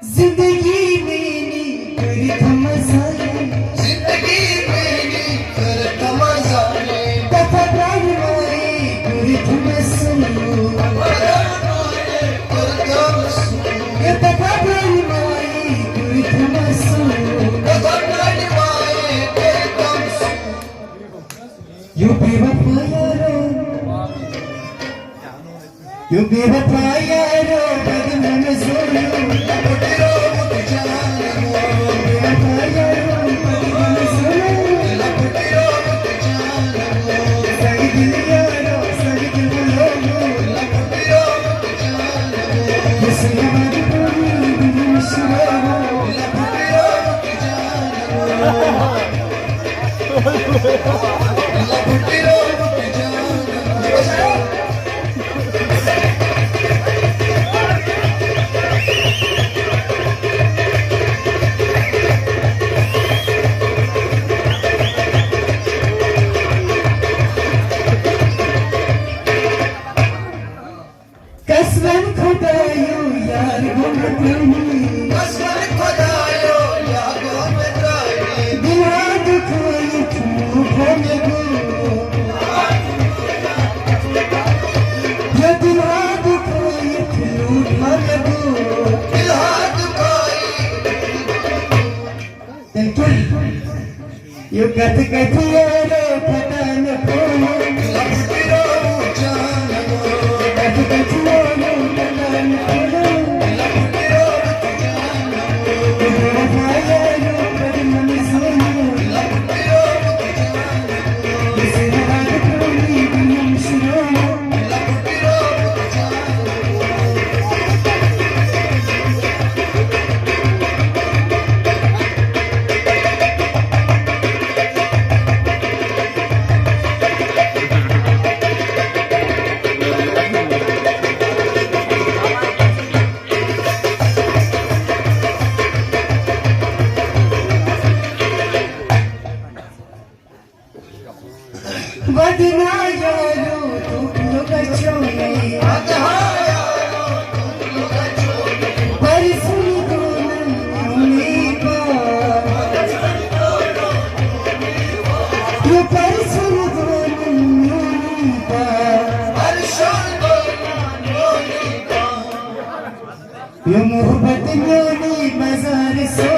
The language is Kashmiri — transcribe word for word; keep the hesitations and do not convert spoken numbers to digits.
زندگی میٛٲنی کٔرِتھ مزارے۔ زندگی میٛٲنی کٔرِتھ مزارے۔ دفعہ درٛاے مارے کٔرِتھ مےٚ سوٗر۔ دفعہ درٛاے مارے کٔرِتھ مےٚ سوٗر۔ ہے دفعہ درٛاے مارے کٔرِتھ مےٚ سوٗر۔ دفعہ درٛاے مارے کٔرِتھ مےٚ سوٗر۔ یو بے وفا یارو، یو بے وفا یارو، بدنام زولو۔ بے وفا یارو، بدنام زولو۔ سنگ دل یارو، سنگ دل بولو۔ حسین آباد پوری، بدنام زولو۔ قسمن خدایو یار گوٚو مےٚ پرٛٲنی۔ قسمن خدایو یار گوٚو مےٚ پرٛٲنی۔ دِل ہا دُکھٲیِتھ لوٗٹھ ہا مےٚ گوٚو۔ یہِ دِل ہا دُکھٲیِتھ لوٗٹھ ہا مےٚ گوٚو۔ دِل ہا دُکھٲیِتھ۔ تیٚلہِ کیٛاہ؟ یہِ کتھ کتھ یارو خۄدا نہ پھوٚل۔ کتھ کتھ یارو خۄدا نہ پھوٚل۔ بے وفا یارو بدنام زولو۔ ودنا یارو تم لوگ چھوڑے۔ پرسوں دونوں میونی پا۔ یہ پرسوں دونوں میونی پا۔ یہ محبت میونی مزار سو۔